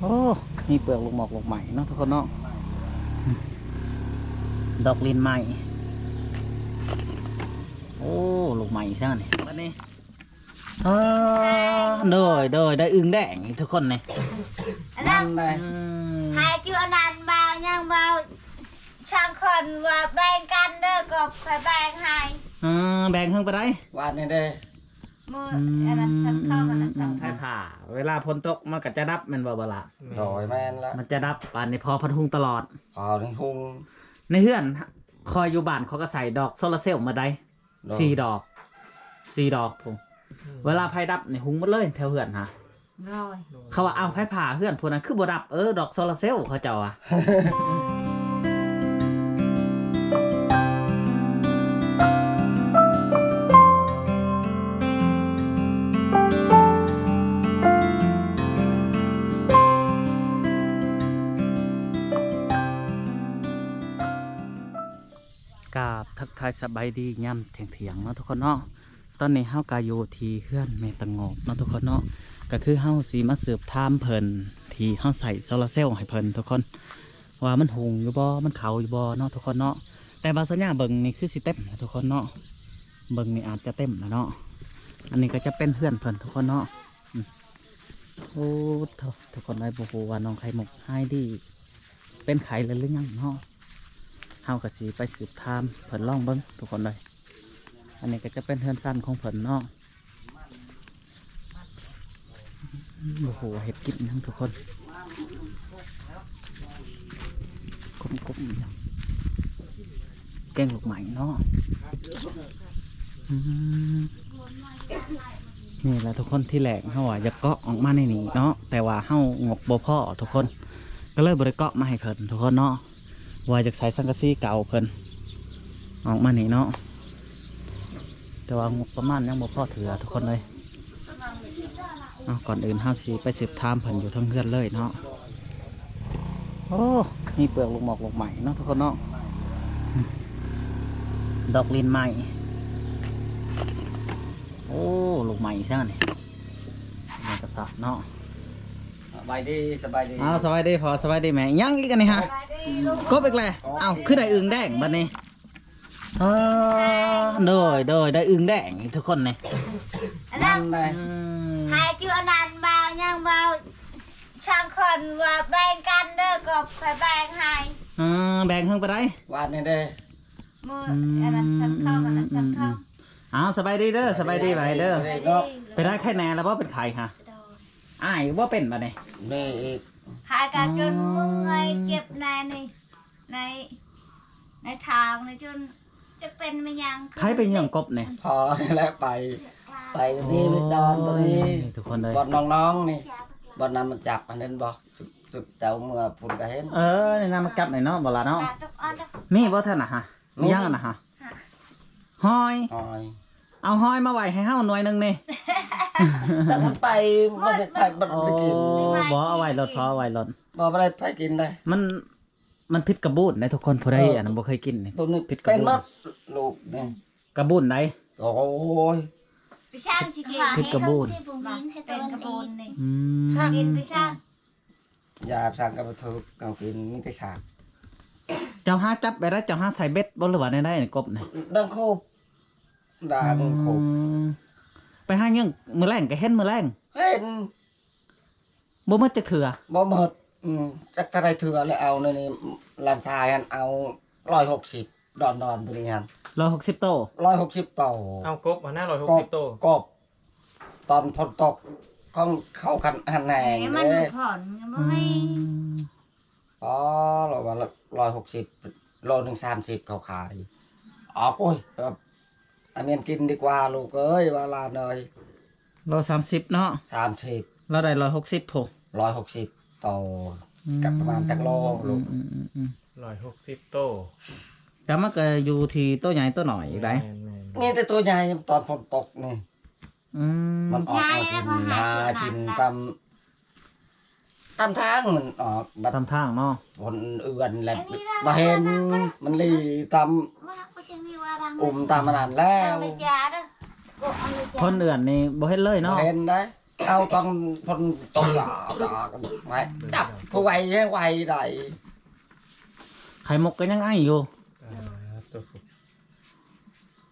ໂອ້ ມີເປືອກລູກໝອກລູກໄມ້ເນາະທຸກຄົນເນາະ ດອກລິນໄມ້. ໂອ້ ລູກໄມ້ຊະນີ້ ບັດນີ້ ອ່າ ໂດຍ ໂດຍ ໄດ້ອຶ່ງແດງອີກທຸກຄົນນີ້ ອັນນັ້ນ ອືມ ໃຫ້ຈຸອັນນັ້ນ ບ່າວຫຍັງ ບ່າວຊ່າງຄອນວ່າແບ່ງກັນເດີ ກໍຂ້ອຍແບ່ງໃຫ້. ເອີ ແບ່ງເຖິງປານໃດ? ວານນີ້ເດ້ ມື້ ອືມ ອັນນັ້ນຊ່າງເຂົ້າ ອັນນັ້ນຊ່າງ ອືມ ໄຟຟ້າເວລາຝົນຕົກມັນກໍຈະດັບແມ່ນບໍ່ບັກຫຼ້າ? ໂດຍ ແມ່ນລະ ມັນຈະດັບ. ບາດນີ້ພໍ່ພັດຮຸງຕະຫຼອດ ພໍ່ພັດຮຸງ. ໃນເຮືອນຂ້ອຍຢູ່ບ້ານ ຂ້ອຍກໍໃສ່ດອກໂຊລາເຊວໝົດໃດ໋ ໂດຍ ສີ່ດອກ ສີ່ດອກພຸ້ນ ອືມ ເວລາໄຟດັບນີ້ຮຸງໝົດເລີຍແຖວເຮືອນຫາ. ໂດຍ ເຂົາວ່າ ເອົາ ໄຟຟ້າເຮືອນຜູ້ນັ້ນຄືບໍ່ດັບ? ເອີ ດອກໂຊລາເຊວ ເຂົາເຈົ້າວ່າ. ກາບທັກທາຍສະບາຍດີຍາມທ່ຽງໆເນາະທຸກຄົນເນາະ. ຕອນນີ້ເຮົາກໍຢູ່ທີ່ເຮືອນແມ່ຕະໂງບເນາະທຸກຄົນເນາະ ກໍຄືເຮົາຊິມາສືບຖາມເພິ່ນ ທີ່ເຮົາໃຊ້ໂຊລາເຊວໃຫ້ເພິ່ນທຸກຄົນ ວ່າມັນຮຸ່ງຢູ່ບໍ່ ມັນເຂົ້າຢູ່ບໍ່ເນາະທຸກຄົນເນາະ. ແຕ່ວ່າສັນຍາເບິ່ງນີ້ຄືຊິເຕັມແຫຼະທຸກຄົນເນາະ ເບິ່ງນີ້ອາດຈະເຕັມແລ້ວເນາະ. ອັນນີ້ກໍຈະເປັນເຮືອນເພິ່ນທຸກຄົນເນາະ ອືມ ໂອ້ ທຸກຄົນເອີຍ ບໍ່ຮູ້ວ່ານ້ອງໄຂ່ມຸກຫາຍດີ ເປັນໄຂ້ແລ້ວຫຼືຍັງເນາະ ເຮົາກໍຊິໄປສືບຖາມເພິ່ນລອງເບິ່ງທຸກຄົນເອີຍ. ອັນນີ້ກໍຈະເປັນເຮືອນຊານຂອງເພິ່ນເນາະ ບໍ່ຮູ້ວ່າເຮັດກິນຫຍັງທຸກຄົນ ກົມໆ ແກງລູກໄມ້ເນາະ ອືມ. ນີ້ແຫຼະທຸກຄົນ ທີແລກເຮົາວ່າຢາກເກາະອອກມາໃນນີ້ເນາະ ແຕ່ວ່າເຮົາງົບບໍ່ພໍທຸກຄົນ ກໍເລີຍບໍ່ໄດ້ເກາະມາໃຫ້ເພິ່ນທຸກຄົນເນາະ ວ່າຢາກໃສ່ສັງກະສີເກົ່າເພິ່ນອອກມານີ້ເນາະ ແຕ່ວ່າງົບປະມານຍັງບໍ່ພໍເທື່ອທຸກຄົນເອີຍ. ເອົາ ກ່ອນອື່ນເຮົາຊິໄປສືບຖາມເພິ່ນຢູ່ເທິງເຮືອນເລີຍເນາະ. ໂອ້ ມີເປືອກລູກໝອກລູກໄມ້ເນາະທຸກຄົນເນາະ ດອກລິນໄມ້. ໂອ້ ລູກໄມ້ຊະນີ້ ໄມ້ກະສາດເນາະ. ສະບາຍດີ ສະບາຍດີ. ອ້າວ ສະບາຍດີພໍ່ ສະບາຍດີແມ່. ຫຍັງອີກອັນນີ້ຫະ? ກົບອີກແລ້ວ. ເອົ້າ ຄືໄດ້ອຶ່ງແດງບັດນີ້. ອ່າ ໂດຍ ໂດຍ ໄດ້ອຶ່ງແດງອີກທຸກຄົນນີ້ ອັນນັ້ນ ອືມ ໃຫ້ຈຸອັນນັ້ນ ບ່າວຫຍັງ ບ່າວຊ່າງຄອນວ່າແບ່ງກັນເດີ ກໍຂ້ອຍແບ່ງໃຫ້. ອ່າ ແບ່ງເຖິງປານໃດ? ວານນີ້ເດ້ ມື້ ອືມ ອັນນັ້ນຊ່າງເຂົ້າ ອັນນັ້ນຊ່າງເຂົ້າ. ອືມ ອືມ ອືມ. ອ້າວ ສະບາຍດີເດີ ສະບາຍດີ ສະບາຍດີເດີ. ເປັນໄດ້ໄຂ້ແນ່ແລ້ວບໍ່? ເປັນໄຂ້ຫະ? ໂດຍ. ອ້າຍບໍ່ເປັນບັດນີ້? ແມ່ອີກ. ຂາຍກະຈົນເມື່ອຍ ເຈັບແນ່ນີ້ ໃນ ໃນທາງນີ້ ຈົນຈະເປັນແມ່ນຫຍັງ. ໃຜໄປຍ່ອງກົບນີ້? ພໍ່ນີ້ແຫຼະໄປ ໄປນີ້ ໄປດອນຕົວນີ້ ໂອ້ຍ ທຸກຄົນເອີຍ. ບ່ອນນ້ອງໆນີ້ ບ່ອນນັ້ນມັນຈັບ ອັນນັ້ນບໍ່? ຈຸດເຈົ້າເມື່ອພຸ້ນກະເຫັນ. ເອີ ນີ້ນະ ມັນກັດນີ້ເນາະ ບໍ່ລະເນາະ. ນີ້ບໍ່ທັນນະຫະ? ມີຫຍັງນະຫະ? ຫອຍ ຫອຍ. ເອົາຫອຍມາໄວ້ໃຫ້ເຮົາໜ່ວຍໜຶ່ງນີ້. ແຕ່ມັນໄປ ບໍ່ໄດ້ໄປ ບໍ່ໄດ້ກິນ. ໂອ້ ບໍ່ ເອົາໄວ້ໂລດ ພໍ ເອົາໄວ້ໂລດ. ບໍ່ ບໍ່ໄດ້ໃຜກິນໄດ້. ມັນ ມັນຜິດກະບູນໃດ໋ທຸກຄົນ ຜູ້ໃດ ເອີ ອັນນັ້ນບໍ່ເຄີຍກິນນີ້ ຜິດກະບູນ. ເປັນໝົດລູກນີ້ ກະບູນໃດ? ໂອ້ຍ ໄປຊ່າງຊິກິນ ຜິດກະບູນ ເປັນກະບູນນີ້. ອືມ ຊ່າງກິນໄປຊ່າງ ຢາຊ່າງກະບໍ່ຖືກ ເອົາກິນມີແຕ່ຊ່າງ. ເຈົ້າຫາຈັບໄປໄດ້ ເຈົ້າຫາໃສ່ເບັດບໍ່ ຫຼືວ່າແນວໃດ ກົບນີ້? ດັງໂຄບ ດັງໂຄບ. ອືມ ໄປຫາເຫຍື່ອງມື້ແລງ ກະເຫັນມື້ແລງ ເຫັນ. ບໍ່ໝົດຈັກເທື່ອ? ບໍ່ໝົດ. ອືມ ຈັກເທົ່າໃດເທື່ອແລ້ວ ເອົາໃນນີ້ ຫຼານຊາຍຫັ້ນເອົາຮ້ອຍຫົກສິບ ດອນໆ ຕົວນີ້ຫັ້ນ ຮ້ອຍຫົກສິບໂຕ. ຮ້ອຍຫົກສິບໂຕ. ເອົາກົບຫັ້ນນະ ຮ້ອຍຫົກສິບໂຕ ກົບ. ຕອນຝົນຕົກຂອງເຂົາຄັນຫັ້ນແຮງເດ້ ມັນຜ່ອນບໍ່ໃຫ້. ອືມ ອໍ ລາວວ່າຮ້ອຍຫົກສິບ ໂລໜຶ່ງສາມສິບເຂົາຂາຍ. ອອກ ໂອ້ຍ ກໍ ອາ ແມ່ນກິນດີກວ່າລູກເອີຍ ວ່າຫຼານເອີຍ. ໂລສາມສິບເນາະ? ສາມສິບ. ລາວໄດ້ຮ້ອຍຫົກສິບພຸ້ນ. ຮ້ອຍຫົກສິບໂຕ. ອືມ ກັບປະມານຈັກໂລລູກ? ອືມໆໆໆ ຮ້ອຍຫົກສິບໂຕ. ແຕ່ມັນກໍຢູ່ທີ່ໂຕໃຫຍ່ໂຕນ້ອຍອີກໄດ໋. ແມ່ນໆ ມີແຕ່ໂຕໃຫຍ່ຕອນຝົນຕົກນີ້. ອືມ ມັນອອກມາກິນ ຫາກິນຕາມ ຕາມທາງມັນອອກ ບັດຕາມທາງເນາະ ຄົນເອືອນແລ້ວບໍ່ເຫັນ ມັນລີ້ຕາມ ອຸ່ມຕາມອັນນັ້ນແລ້ວ. ຄົນເອືອນນີ້ບໍ່ເຫັນເລີຍເນາະ? ບໍ່ເຫັນໄດ໋. ເອົາຕອນຝົນຕົກ ດາກ ດາກ ໄມ້ ຈັບຜູ້ໄວແຮງໄວໄດ໋. ໄຂ່ມຸກກໍຍັງໄອຢູ່. ອ່າ ຕົວ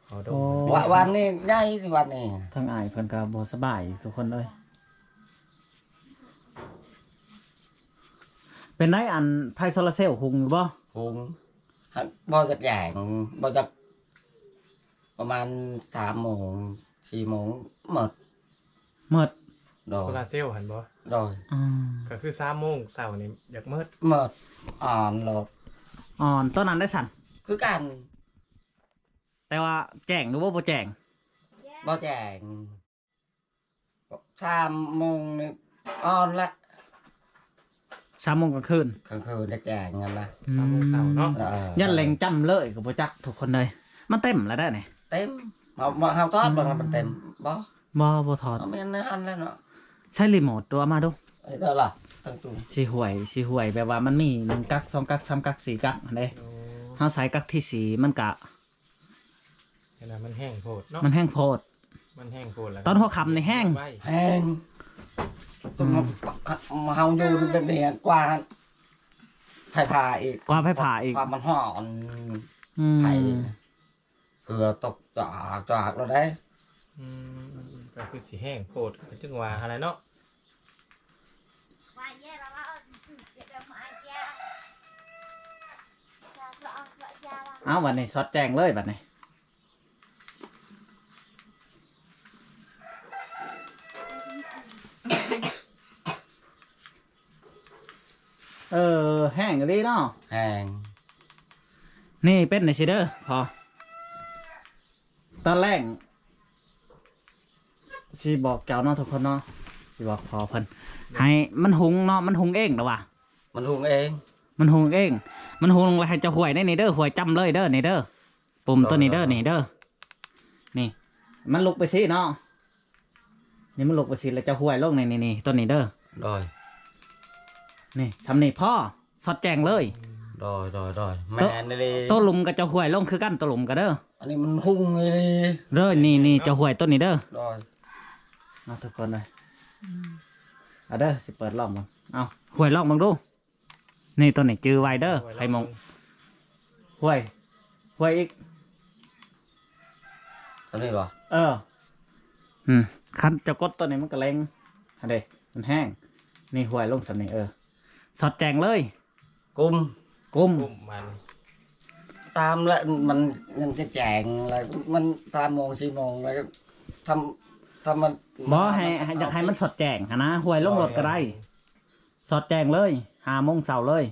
ຂໍດົມ ໂອ້ ວະ ວັນນີ້ໃຫຍ່ ວັນນີ້ ທາງອ້າຍເພິ່ນກໍບໍ່ສະບາຍທຸກຄົນເອີຍ. ເປັນໄດ ອັນໄຟໂຊລາເຊວຮຸ່ງຢູ່ບໍ່? ຮຸ່ງ ຫາກບໍ່ຈັກແຈ້ງ ບໍ່ຈັກ ປະມານສາມໂມງ ສີ່ໂມງໝົດ. ໝົດ? ໂດຍ ໂຊລາເຊວຫັ້ນບໍ່? ໂດຍ ອືມ ກໍຄືສາມໂມງເຊົ້ານີ້ຢາກໝົດ. ໝົດ ອ່ອນໂລດ. ອ່ອນ ຕອນນັ້ນໄດ້ຊັ້ນ ຄືກັນ ແຕ່ວ່າແຈ້ງຫຼືບໍ່ ບໍ່ແຈ້ງ? ບໍ່ແຈ້ງ. ສາມໂມງນີ້ອ່ອນລະ ສາມໂມງກາງຄືນ ກາງຄືນແຈ້ງຫັ້ນນະ. ອືມ ສາມໂມງເຊົ້າເນາະ. ເອີ ຢ້ານເລັງຈ້ຳເລີຍກໍບໍ່ຈັກທຸກຄົນເອີຍ. ມັນເຕັມແລ້ວໄດ໋ນີ້ ເຕັມ. ເຮົາ ເຮົາ ເຮົາຖອດເບິ່ງ ອືມ ມັນເຕັມບໍ່? ບໍ່ ບໍ່ຖອດ. ເອົາແມ່ນໃນຫັ້ນແຫຼະເນາະ. ໃຊ້ຣີໂມດຕົວະມາດູ. ເອີ ເດີລະ ຕັ້ງຕູ້ ຊິຫ້ວຍ ຊິຫ້ວຍແບບວ່າມັນມີໜຶ່ງກັກ ສອງກັກ ສາມກັກ ສີ່ກັກຫັ້ນເດ້. ໂອ້ ເຮົາໃສ່ກັກທີສີ່ ມັນກະ ເຫັນວ່າມັນແຮງໂພດເນາະ. ມັນແຮງໂພດ ມັນແຮງໂພດແລ້ວ ຕອນຫົວຄ່ຳນີ້ແຮງ ແຮງ. ອືມ ເຮົາຢູ່ແບບນີ້ ກວ່າໄຟຟ້າອີກ ກວ່າໄຟຟ້າອີກ ກວ່າມັນຮ້ອນ. ອືມ ໄຟເຫື່ອຕົກຈາກໆ ແລ້ວເດ້. ອືມ ກໍຄືຊິແຮງໂພດ ກໍຈຶ່ງວ່າຫັ້ນແຫຼະເນາະ. ເອົາ ບັດນີ້ສອດແຈ້ງເລີຍບັດນີ້. ເອີ ແຮງອີ່ຫຼີເນາະ. ແຮງ. ນີ້ເປັນຈັ່ງຊີ້ເດີພໍ່. ຕອນແລງຊິບອກເຈົ້າເນາະທຸກຄົນເນາະ ຊິບອກພໍ່ເພິ່ນ ໃຫ້ມັນຫຸງເນາະ. ມັນຫຸງເອງເດີວ່າ ມັນຫຸງເອງ ມັນຫຸງເອງ. ມັນຫຸງແລ້ວໃຫ້ເຈົ້າຫ້ວຍໃນນີ້ເດີ ຫ້ວຍຈ້ຳເລີຍເດີ ນີ້ເດີ ປຸ່ມໂຕນີ້ເດີ ໂດຍ ນີ້ເດີ ນີ້ ມັນລຸກໄປຊີ້ເນາະ. ນີ້ມັນລຸກໄປຊີ້ ແລ້ວເຈົ້າຫ້ວຍລົງນີ້ ນີ້ ນີ້ ໂຕນີ້ເດີ. ໂດຍ ນີ້ ຊ່ຳນີ້ພໍ ສອດແຈ້ງເລີຍ. ໂດຍ ໂດຍ ໂດຍ ແມ່ນອີ່ຫຼີ. ໂຕລຸ່ມກໍເຈົ້າຫ້ວຍລົງຄືກັນ ໂຕລຸ່ມກໍເດີ. ອັນນີ້ມັນຫຸງອີ່ຫຼີເດີ. ນີ້ ນີ້ເຈົ້າຫ້ວຍໂຕນີ້ເດີ. ໂດຍ ເນາະທຸກຄົນເອີຍ. ອືມ ເອົາເດີ ຊິເປີດລອງເບິ່ງ. ເອົາ ຫ້ວຍລອງເບິ່ງດູ. ນີ້ ໂຕນີ້ຈື່ໄວ້ເດີ ໂອ້ຍ ໄຂ່ມຸກ. ຫ້ວຍ ຫ້ວຍອີກ. ໂຕນີ້ບໍ່? ເອີ ອືມ ຄັນເຈົ້າກົດໂຕນີ້ມັນກໍເລັງຫັ້ນເດ້ ມັນແຮງ. ນີ້ ຫ້ວຍລົງສ່ຳນີ້ ເອີ ສອດແຈ້ງເລີຍ. ກຸມ ກຸມ ກຸມມັນ ຕາມລະ ມັນ ມັນຈະແຈ້ງລະ ມັນສາມໂມງ ສີ່ໂມງລະ ທຳ ທຳມັນ ບໍ່ ໃຫ້ ໃຫ້ ຢາກໃຫ້ມັນສອດແຈ້ງຫັ້ນນະ ຫ້ວຍລົງໂລດກໍໄດ້. ໂດຍ ສອດແຈ້ງເລີຍ ຫ້າໂມງເຊົ້າເລີຍ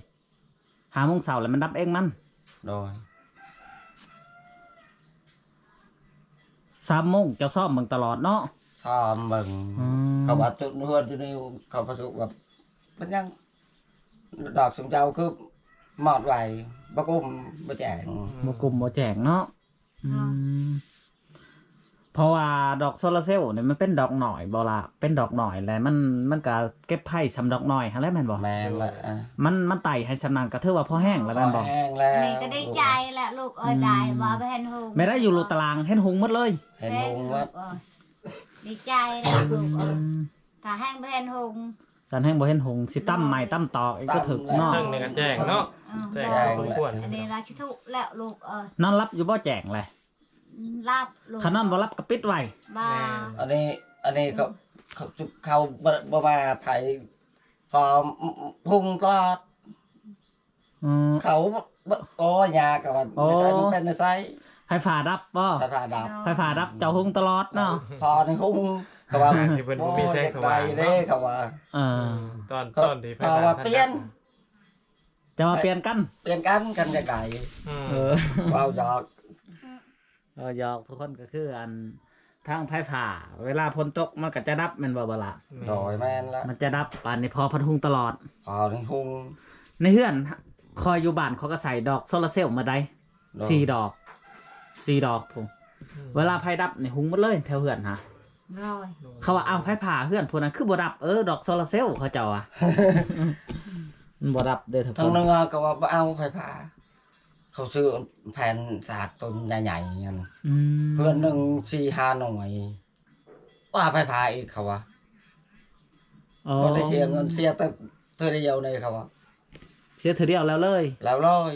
ຫ້າໂມງເຊົ້າແລ້ວມັນດັບເອງມັນ. ໂດຍ ສາມໂມງເຈົ້າຊ້ອມເບິ່ງຕະຫຼອດເນາະ? ຊ້ອມເບິ່ງ. ອືມ ເຂົາວ່າຈຸດເຮືອນຢູ່ນີ້ ເຂົາປະຊຸແບບ ເປັນຫຍັງດອກຊຸມເຈົ້າຄືມອດໄວ ບໍ່ກຸມບໍ່ແຈ້ງ. ອືມ ບໍ່ກຸມບໍ່ແຈ້ງເນາະ. ອືມ ເພາະວ່າດອກໂຊລາເຊວນີ້ມັນເປັນດອກນ້ອຍບໍ່ລະ? ເປັນດອກນ້ອຍແຫຼະ ມັນ ມັນກະເກັບໄພສ່ຳດອກນ້ອຍຫັ້ນແຫຼະ ແມ່ນບໍ່? ແມ່ນແຫຼະ. ເອີ ມັນ ມັນໄຕ່ໃຫ້ສ່ຳນັ້ນກະຖືວ່າພໍແຮງແລ້ວແມ່ນບໍ່? ພໍແຮງແລ້ວ. ນີ້ກໍດີໃຈແຫຼະລູກເອີຍ. ອືມ ໄດ້ບໍ່ເຫັນຫຸງ ແມ່ນໄດ້ຢູ່ລູກຕະລາງເຫັນຫຸງໝົດເລີຍ. ເຫັນຫຸງໝົດ. ດີໃຈແຫຼະລູກເອີຍ. ອືມ ຖ້າແຮງບໍ່ເຫັນຫຸງ ຖ້າແຮງບໍ່ເຫັນຫຸງ ຊິຕຳໄມ້ຕຳຕອກອີກກໍຖືກເນາະ. ເທິງນີ້ກໍແຈ້ງເນາະ. ເອີ ແຈ້ງພໍສົມຄວນ. ອັນນີ້ລາຊິທຸແລ້ວລູກເອີຍ. ນອນຫຼັບຢູ່ບໍ່ແຈ້ງແຫຼະ? ອືມ ຫຼັບລູກ. ຄັນນອນບໍ່ຫຼັບກໍປິດໄວ້. ບໍ່ ແມ່ນ. ອັນນີ້ ອັນນີ້ເຂົາ ເຂົາ ເຂົາບໍ່ ບໍ່ວ່າໃຜ ເພາະຫຸງຕະຫຼອດ. ອືມ ເຂົາ ໂອ້ ຍາກະວ່າ ໂອ້ ໃນໃສ ມັນເປັນໃນໃສ ໄຟຟ້າດັບບໍ່? ໄຟຟ້າດັບ. ເນາະ ໄຟຟ້າດັບ ເຈົ້າຫຸງຕະຫຼອດເນາະ. ພໍນີ້ຫຸງ ເຂົາວ່າ ທີ່ເພິ່ນບໍ່ມີແສງສະຫວ່າງເນາະ ເຂົາວ່າ. ເອີ ຕອນ ຕອນທີ່ໄຟຟ້າ ເຂົາວ່າປ່ຽນ ເຈົ້າວ່າປ່ຽນກັນ ປ່ຽນກັນ ຄັນຢາກໄດ້. ອືມ ເອີ ເວົ້າຢອກ. ເອີ ຢອກທຸກຄົນ ກໍຄືອັນທາງໄຟຟ້າ ເວລາຝົນຕົກມັນກໍຈະດັບແມ່ນບໍ່ບັກຫຼ້າ? ແມ່ນ. ໂດຍ ແມ່ນລະ ມັນຈະດັບ. ບາດນີ້ພໍ່ເພິ່ນຫຸງຕະຫຼອດ. ພໍ່ເພິ່ນຫຸງ. ໃນເຮືອນຂ້ອຍຢູ່ບ້ານ ຂ້ອຍກໍໃສ່ດອກໂຊລາເຊວໝົດໃດ໋. ໂດຍ ສີ່ດອກ ສີ່ດອກພຸ້ນ. ອືມ ເວລາໄຟດັບນີ້ຫຸງໝົດເລີຍແຖວເຮືອນຫາ. ໂດຍ ເຂົາວ່າ ອ້າວ ໄຟຟ້າເຮືອນຜູ້ນັ້ນຄືບໍ່ດັບ? ເອີ ດອກໂຊລາເຊວ ເຂົາເຈົ້າວ່າ. ມັນບໍ່ດັບເດີທຸກຄົນ. ທາງເໜືອກໍວ່າບໍ່ເອົາໄຟຟ້າ ເຂົາຊື້ແຜ່ນສາກຕົ້ນໃຫຍ່ໆ ນັ້ນ. ອືມ ເຮືອນໜຶ່ງສີ່ຫ້າໜ່ວຍ ວ່າໄຟຟ້າອີກ ເຂົາວ່າ ອໍ ບໍ່ໄດ້ເສຍເງິນ ເສຍແຕ່ເທື່ອດຽວນີ້ ເຂົາວ່າ ເສຍເທື່ອດຽວແລ້ວເລີຍ ແລ້ວເລີຍ.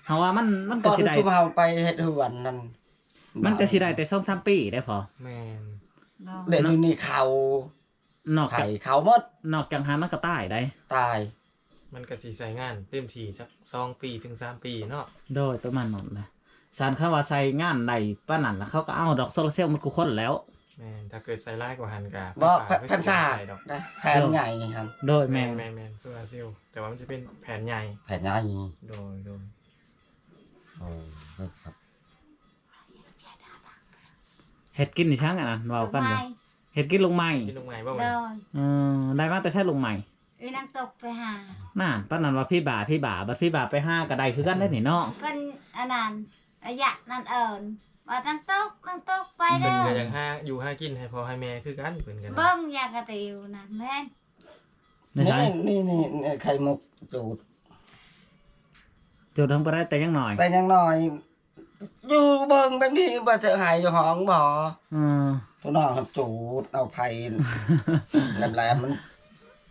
ເຮົາວ່າມັນ ມັນກໍຊິໄດ້ ຕອນທີ່ເຮົາໄປເຮັດເຮືອນນັ້ນ ມັນກໍຊິໄດ້ແຕ່ສອງສາມປີເດ້ພໍ່. ແມ່ນ ເນາະ ແລ້ວດຽວນີ້ເຂົາ ນອກຈາກ ໄຂ້ເຂົ້າໝົດ ນອກຈາກຫັ້ນມັນກໍຕາຍໄດ໋ ຕາຍ. ມັນກໍຊິໃຊ້ງານເຕັມທີ່ຈັກສອງປີເຖິງສາມປີເນາະ. ໂດຍ ປະມານນັ້ນແຫຼະ. ສານ ຄັນວ່າໃຊ້ງານໄດ້ປານນັ້ນລະ ເຂົາກໍເອົາດອກໂຊລາເຊວໝົດຄູ່ຄົນແລ້ວ. ແມ່ນ ຖ້າເກີດໃຊ້ຫຼາຍກວ່າຫັ້ນກໍ ບໍ່ ໄຟຟ້າ ແຜນສາກ ກໍຊິບໍ່ໄດ້ໃຊ້ດອກ ນະ ແຜນໃຫຍ່ຫັ້ນ. ໂດຍ ແມ່ນ ແມ່ນ ແມ່ນ ໂຊລາເຊວ ແຕ່ວ່າມັນຈະເປັນແຜນໃຫຍ່ ແຜນໃຫຍ່. ໂດຍ ໂດຍ ໂອ້ ເຮັດກິນອີ່ຫຍັງອັນນັ້ນ ເວົ້າກັນຢູ່ ເຮັດກິນລຸງໃໝ່ ກິນລຸງໃໝ່ບໍ່? ໂດຍ ເອີ ໄດ້ມາແຕ່ໃສລຸງໃໝ່? ອີນາງຕົກໄປຫາ ນັ້ນ ປານນັ້ນວ່າຜີບ້າ ຜີບ້າ ບັດຜີບ້າໄປຫາກໍໄດ້ຄືກັນເດ້ນີ້ເນາະ. ເພິ່ນອັນນັ້ນ ອາຍະນັ້ນເອີ້ນວ່ານາງຕົກ ນາງຕົກໄປເດີ້. ເພິ່ນກໍຢາກຫາຢູ່ຫາກິນໃຫ້ພໍ່ໃຫ້ແມ່ຄືກັນ ເພິ່ນກໍເບິ່ງຢາກກະຕິວນະ ແມ່ນ ນີ້ ນີ້ ນີ້ ໄຂ່ມຸກຈູດ ຈູດເຮົາບໍ່ໄດ້ແຕ່ຍັງນ້ອຍ ແຕ່ຍັງນ້ອຍ. ຢູ່ເບິ່ງແບບນີ້ວ່າຈະໃຫ້ຢູ່ຫ້ອງບໍ່? ອືມ ຜູ້ນ້ອງຫັ້ນຈູດເອົາໄຟແຫຼມໆ ມັນ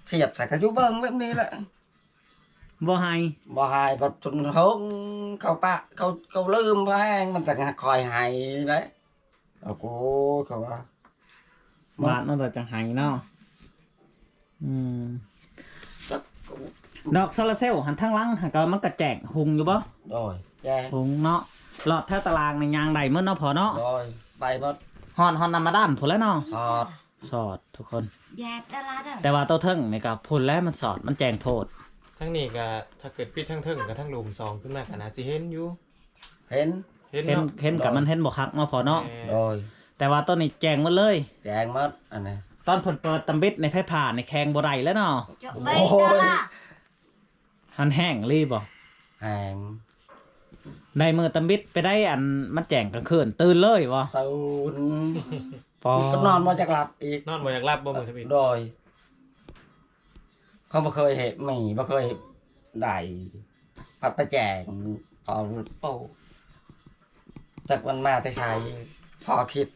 ສຽບໃສ່ ກໍຢູ່ເບິ່ງແບບນີ້ແຫຼະ ບໍ່ໃຫ້ ບໍ່ໃຫ້. ບັດຈົນເຖິງເຂົາປະ ເຂົາ ເຂົາລືມແພງ ມັນຈັ່ງຄ່ອຍໃຫ້ເດ້. ໂອ້ໂຫ ເຂົາວ່າ ບາດມັນກໍຈັ່ງໃຫ້ເນາະ. ອືມ ດອກໂຊລາເຊວຫັ້ນທາງຫຼັງຫັ້ນກໍ ມັນກໍແຈ້ງຮຸ່ງຢູ່ບໍ່? ໂດຍ ແຈ້ງຮຸ່ງເນາະ. ລອດແຖວຕາລາງນີ້ຍ່າງໄດ້ໝົດເນາະພໍ່ເນາະ? ໂດຍ ໄປໝົດ. ຮອດ ຮອດນ້ຳບາດານພຸ້ນແຫຼະເນາະ. ສອດ ສອດທຸກຄົນ ແຕ່ວ່າໂຕເທິງນີ້ກໍພຸ້ນແຫຼະ ມັນສອດ ມັນແຈ້ງໂພດ. ທາງນີ້ກໍ ຖ້າເກີດປິດທາງເທິງກໍທາງລຸ່ມສ່ອງຂຶ້ນມາກໍໜ້າຊິເຫັນຢູ່. ເຫັນ ເຫັນ ເຫັນ ເນາະ ເຫັນກໍມັນເຫັນບໍ່ຄັກເນາະພໍ່ເນາະ. ແມ່ນ ໂດຍ ແຕ່ວ່າຕອນນີ້ແຈ້ງໝົດເລີຍ ແຈ້ງໝົດອັນນີ້. ຕອນເພິ່ນເປີດຕຳບິດໃນໄຟຟ້ານີ້ແຂງບໍ່ໄດ້ແລ້ວເນາະ. ໂອ້ຍ ຫັ້ນແຮງອີ່ຫຼີບໍ່? ແຮງ ໄດ້ມື້ຕຳບິດໄປໄດ້ ອັນມັນແຈ້ງກາງຄືນ ຕື່ນເລີຍບໍ່? ຕື່ນ ປໍ ກໍນອນບໍ່ຢາກຫຼັບອີກ ນອນບໍ່ຢາກຫຼັບບໍ່ມື້ທຳອິດ? ໂດຍ ເຂົາບໍ່ເຄີຍເຮັດ ມີ ບໍ່ເຄີຍໄດ້ ພັດໄປແຈ້ງ ພໍໂອ້ ຈັກມັນມາແຕ່ໃສ ພໍຄິດ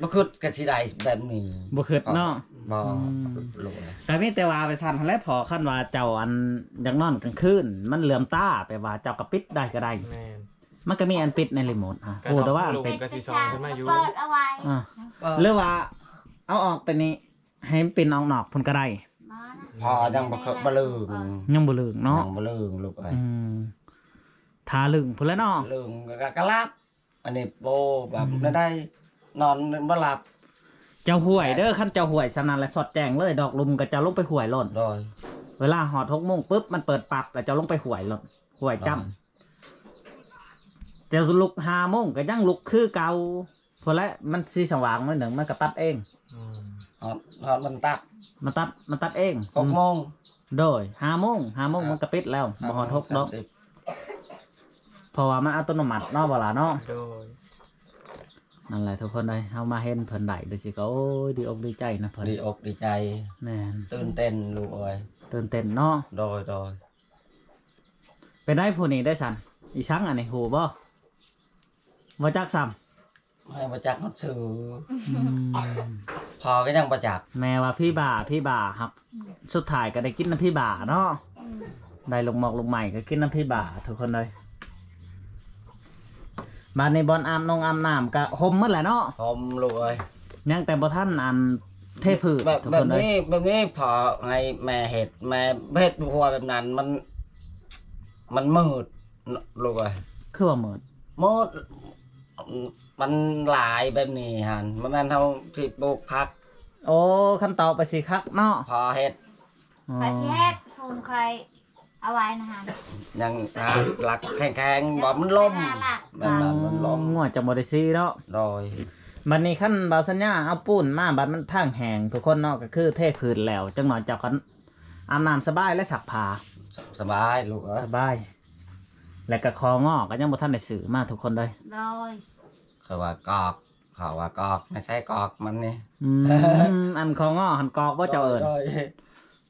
ບໍ່ຄິດກໍຊິໄດ້ແບບນີ້ ບໍ່ຄິດເນາະ. ບໍ່ ອືມ ໂລດ ກໍມີແຕ່ວ່າໄປຊັ້ນຫັ້ນແຫຼະພໍ່. ຄັນວ່າເຈົ້າ ອັນ ຢາກນອນກາງຄືນ ມັນເຫຼືອມຕາ ແປວ່າເຈົ້າກໍປິດໄດ້ກໍໄດ້. ແມ່ນ ມັນກໍມີອັນປິດໃນຣີໂມດ ຮູ້ແຕ່ວ່າປິດ ກໍຊິສ່ອງຂຶ້ນມາຢູ່ ເປີດເອົາໄວ້ ອາ ເປີດ ຫຼືວ່າເອົາອອກແຕ່ນີ້ ໃຫ້ມັນປິ່ນອອກນອກພຸ້ນກໍໄດ້. ພໍຍັງບໍ່ເຄີຍ ບໍ່ລຶ້ງ ຍັງບໍ່ລຶ້ງເນາະ ຍັງບໍ່ລຶ້ງລູກເອີຍ. ອືມ ຖ້າລຶ້ງພຸ້ນແຫຼະເນາະ ລຶ້ງກໍ ກໍຫຼັບ. ອັນນີ້ໂອ້ ແບບ ອືມ ແນວໃດ ນອນບໍ່ຫຼັບ. ເຈົ້າຫ້ວຍເດີ້ ຄັນເຈົ້າຫ້ວຍສ່ຳນັ້ນແຫຼະ ສອດແຈ້ງເລີຍ. ດອກລຸ່ມກໍເຈົ້າລົງໄປຫ້ວຍໂລດ. ໂດຍ ເວລາຮອດຫົກໂມງປຶບ ມັນເປີດປັບ ແລ້ວເຈົ້າລົງໄປຫ້ວຍໂລດ ຫ້ວຍຈ້ຳ. ໂດຍ ເຈົ້າລຸກຫ້າໂມງກໍຍັງລຸກຄືເກົ່າ. ພຸ້ນແຫຼະ ມັນຊິສະຫວ່າງໜ້ອຍໜຶ່ງ ມັນກໍຕັດເອງ. ອືມ ຮອດ ຮອດມັນຕັດ ມັນຕັດ ມັນຕັດເອງ ຫົກໂມງ. ໂດຍ ຫ້າໂມງ ຫ້າໂມງ ອ່າ ມັນກໍປິດແລ້ວ ບໍ່ຮອດຫົກດອກ ສາມສິບ ເພາະວ່າມັນອັດຕະໂນມັດເນາະ ບໍ່ຫຼ້າເນາະ. ໂດຍ ນັ້ນແຫຼະທຸກຄົນເອີຍ ເຮົາມາເຫັນເພິ່ນໄດ້ ເປັນຊິກໍ ໂອ້ຍ ດີອົກດີໃຈນຳເພິ່ນ ດີອົກດີໃຈ. ແມ່ນ ຕື່ນເຕັ້ນລູກເອີຍ ຕື່ນເຕັ້ນເນາະ. ໂດຍ ໂດຍ ເປັນໃດຜູ້ນີ້ໄດ້ຊັ້ນ ອີສັງອັນນີ້ ຮູ້ບໍ່? ບໍ່ຈັກຊ້ຳ ແມ່ບໍ່ຈັກຮອດຊື່. ອືມ ພໍ່ກໍຍັງບໍ່ຈັກ ແມ່ວ່າຜີບ້າ ຜີບ້າ ຮັບ ສຸດທ້າຍກໍໄດ້ກິນນຳຜີບ້າເນາະ. ອືມ ໄດ້ລູກໝອກລູກໄມ້ກໍກິນນຳຜີບ້າ ທຸກຄົນເອີຍ. ບາດນີ້ບ່ອນອາບນົງອາບນ້ຳກໍຫົ່ມໝົດແຫຼະເນາະ ຫົ່ມລູກເອີຍ. ຍັງແຕ່ບໍ່ທັນອັນເທພື້ນ ແບບ ແບບນີ້ ແບບນີ້ພໍໃຫ້ແມ່ເຮັດ ແມ່ເຮັດຫົວແບບນັ້ນ ມັນ ມັນມືດລູກເອີຍ. ຄືວ່າມືດ? ມືດ ມັນຫຼາຍແບບນີ້ຫັ້ນ ບໍ່ແມ່ນເຮົາຊິປູກຄັກ. ໂອ້ ຄັນຕອກໄປຊິຄັກເນາະ ພໍເຮັດ. ອໍ ຂ້ອຍຊິເຮັດ ພູມຂ້ອຍເອົາໄວ້ນະຫັ້ນ ຍັງຫາຫຼັກແຂງໆ ບໍ່ມັນລົ້ມ ແບບນັ້ນມັນລົ້ມ ງົວຈັ່ງບໍ່ໄດ້ຊີ້ເນາະ. ໂດຍ ບັດນີ້ຄັນບ່າວສັນຍາເອົາປູນມາ ບັດມັນທາງແຫ້ງທຸກຄົນເນາະ ກໍຄືເທພື້ນແລ້ວ ຈັກໜ້ອຍເຈົ້າກໍອາບນ້ຳສະບາຍ ແລະ ຊັກຜ້າສະບາຍລູກເອີຍ ສະບາຍ. ແລ້ວກໍຄໍງໍກໍຍັງບໍ່ທັນໄດ້ຊື້ມາທຸກຄົນເດີ. ໂດຍ ເຂົາວ່າກອກ ເຂົາວ່າກອກ ໃນໃສກອກມັນນີ້. ອືມ ອັນຄໍງໍຫັ້ນກອກບໍ່ເຈົ້າເອີ້ນ? ໂດຍ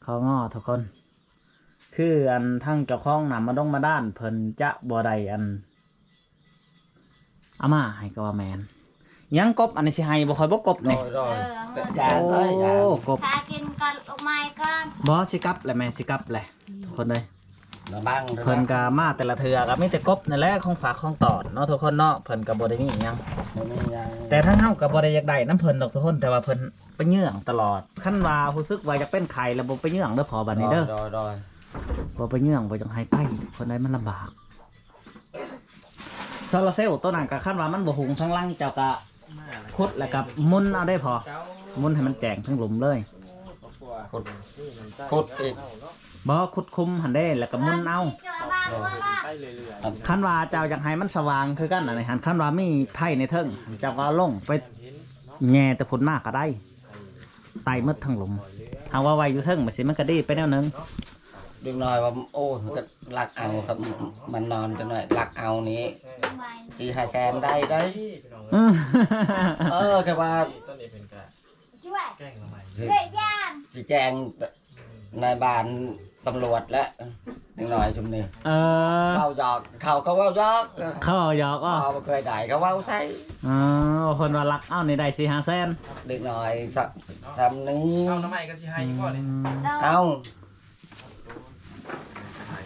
ຄໍງໍທຸກຄົນ ຄືອັນທາງເຈົ້າຂອງນ້ຳບາດົງບາດານເພິ່ນຈະບໍ່ໄດ້ອັນ ເອົາມາໃຫ້ກໍວ່າແມ່ນ. ຍັງກົບ ອັນນີ້ຊິໃຫ້ບໍ່ ຂ້ອຍບໍ່ກົບນີ້ ໂດຍໆ ເອີ ແຕ່ຢ່າງ ໂອ້ ເອີ ຢ່າງ ກົບ ຖ້າກິນກ່ອນ ລູກໄມ້ກ່ອນ ບໍ່ ຊິກັບແລ້ວແມ່ ຊິກັບແລ້ວ ທຸກຄົນເອີຍ ລະບັງ ເພິ່ນກະມາແຕ່ລະເທື່ອກະມີແຕ່ກົບນີ້ແຫຼະ ຂອງຝາກຂອງຕ້ອນເນາະ ທຸກຄົນເນາະ ເພິ່ນກະບໍ່ໄດ້ມີຫຍັງ ບໍ່ມີຫຍັງ ແຕ່ທາງເຮົາກະບໍ່ໄດ້ຢາກໄດ້ນຳເພິ່ນດອກ ທຸກຄົນ ແຕ່ວ່າເພິ່ນໄປເຍືອງຕະຫຼອດ ຄັນວ່າຮູ້ສຶກວ່າຢາກເປັນໄຂ້ແລ້ວບໍ່ໄປເຍືອງເດີພໍ່ ບາດນີ້ເດີ ໂດຍໆ ບໍ່ໄປເຍືອງ ບໍ່ຢາກໃຫ້ໄປ ເພິ່ນໄດ້ ມັນລຳບາກ ໂຊລາເຊວໂຕນັ້ນກະ ຄັນວ່າມັນບໍ່ຫຸງທາງຫຼັງ ເຈົ້າກະຂຸດແລ້ວກະໝຸນເອົາເດ້ພໍ່ ໝຸນໃຫ້ມັນແຈ້ງເທິງລຸ່ມເລີຍ ຂຸດ ຂຸດອີກ ບໍ່ ຂຸດຂຸມຫັ້ນເດ້ ແລ້ວກະໝຸນເອົາ ຄັນວ່າເຈົ້າຢາກໃຫ້ມັນສະຫວ່າງຄືກັນຫັ້ນ ຄັນວ່າມີໄຟໃນເທິງ ເຈົ້າກະເອົາລົງໄປແຍ່ແຕ່ພຸ້ນມາກະໄດ້ ໄຕ້ໝົດທັງລຸ່ມ ຫາກວ່າໄວ້ຢູ່ເທິງ ມັນຊິ ມັນກະດີໄປແນວໜຶ່ງ ເດັກນ້ອຍວ່າ ໂອ້ ກະລັກເອົາ ມັນນອນຈັກໜ້ອຍ ລັກເອົານີ້ ສີ່ຫ້າແສນໄດ້ເດ້ ເອີ ແຄ່ວ່າ ຊິ ຊິແຈ້ງນາຍບ້ານຕຳຫຼວດແລ້ວ ເດັກນ້ອຍຊຸມນີ້ ເອີ ເວົ້າຢອກ ເຂົາກະເວົ້າຢອກ ເຂົາເວົ້າຢອກ ບໍ່ເຄີຍໄດ້ ເຂົາເວົ້າໃສ່ ອໍ ເພິ່ນວ່າລັກເອົານີ້ໄດ້ສີ່ຫ້າແສນ ເດັກນ້ອຍຊຳນີ້ ເອົາໜໍ່ໄມ້ກະຊິໃຫ້ຢູ່ບໍ່ນີ້ ເອົາ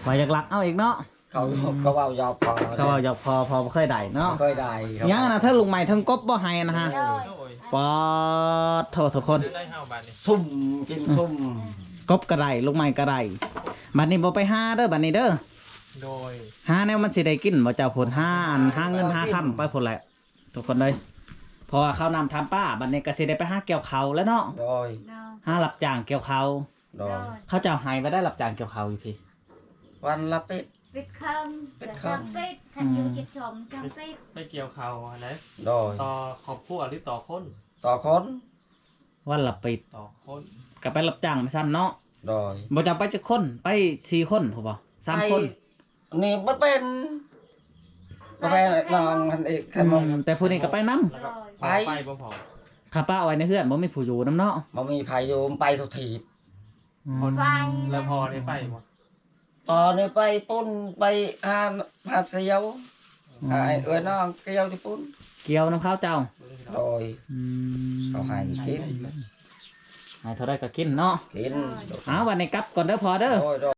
ວ່າຢາກລັກເອົາອີກເນາະ ເຂົາກະເວົ້າຢອກພໍ ເຂົາເວົ້າຢອກພໍ ພໍບໍ່ເຄີຍໄດ້ເນາະ ບໍ່ເຄີຍໄດ້ ຍັງນະ ເທິງລູກໄມ້ເທິງກົບບໍ່ໃຫ້ນະຮະ ໂດຍ ປາດໂທ ທຸກຄົນ ຊຸ່ມ ກິນຊຸ່ມ ກົບກະໄດ້ ລູກໄມ້ກະໄດ້ ບາດນີ້ບໍ່ໄປຫາເດີ ບາດນີ້ເດີ ໂດຍ ຫາແນວມັນຊິໄດ້ກິນບໍ່ ເຈົ້າພຸ້ນ ຫາອັນ ຫາເງິນຫາຄຳໄປພຸ້ນແຫຼະ ທຸກຄົນເອີຍ ເພາະວ່າເຂົ້ານ້ຳທຳປາ ບາດນີ້ກະຊິໄດ້ໄປຫາກ່ຽວເຂົ້າແລ້ວເນາະ ໂດຍ ໂດຍ ຫາຮັບຈ້າງກ່ຽວເຂົ້າ ໂດຍ ໂດຍ ເຂົາເຈົ້າໃຫ້ວ່າໄດ້ຮັບຈ້າງກ່ຽວເຂົ້າຢູ່ພີ້ ວັນລະປິດ ປິດເຄິ່ງ ປິດເຄິ່ງ ສອງປິດ ຄັນຢູ່ ອືມ ສິບສອງ ສອງປິດ ໄປກ່ຽວເຂົ້າຫັ້ນແຫຼະ ໂດຍ ຕໍ່ຄອບຄົວຫຼືຕໍ່ຄົນ ຕໍ່ຄົນ ວັນລະປິດ ຕໍ່ຄົນ ກະໄປຮັບຈ້າງໄປຊັ້ນເນາະ ໂດຍ ບໍ່ ເຈົ້າໄປຈັກຄົນ ໄປສີ່ຄົນພຸ້ນບໍ່ ສາມຄົນ ນີ້ບໍ່ເປັນ ບໍ່ເປັນ ນ້ອງຫັ້ນອີກ ອືມ ແຕ່ຜູ້ນີ້ກະໄປນຳ ແລ້ວກະໄປ ໄປບໍ່ພໍ ຂ້າປ້າໄວ້ໃນເຮືອນ ບໍ່ມີຜູ້ຢູ່ນຳເນາະ ບໍ່ມີໃຜຢູ່ ໄປທຸກທີບ ອືມ ແລ້ວພໍ່ໄດ້ໄປບໍ່ ພໍ່ນີ້ໄປປຸ້ນ ໄປຫາ ຫາດສຽວ ອືມ ອ້າຍເອື້ອຍນ້ອງກ່ຽວທີ່ປຸ້ນ ກ່ຽວນຳເຂົາເຈົ້າ ໂດຍ ອືມ ເຂົາໃຫ້ກິນ ໃຫ້ເທົ່າໃດກະກິນເນາະ ກິນ ເອົາ ບາດນີ້ກັບກ່ອນເດີພໍ່ເດີ ໂດຍ ໂດຍ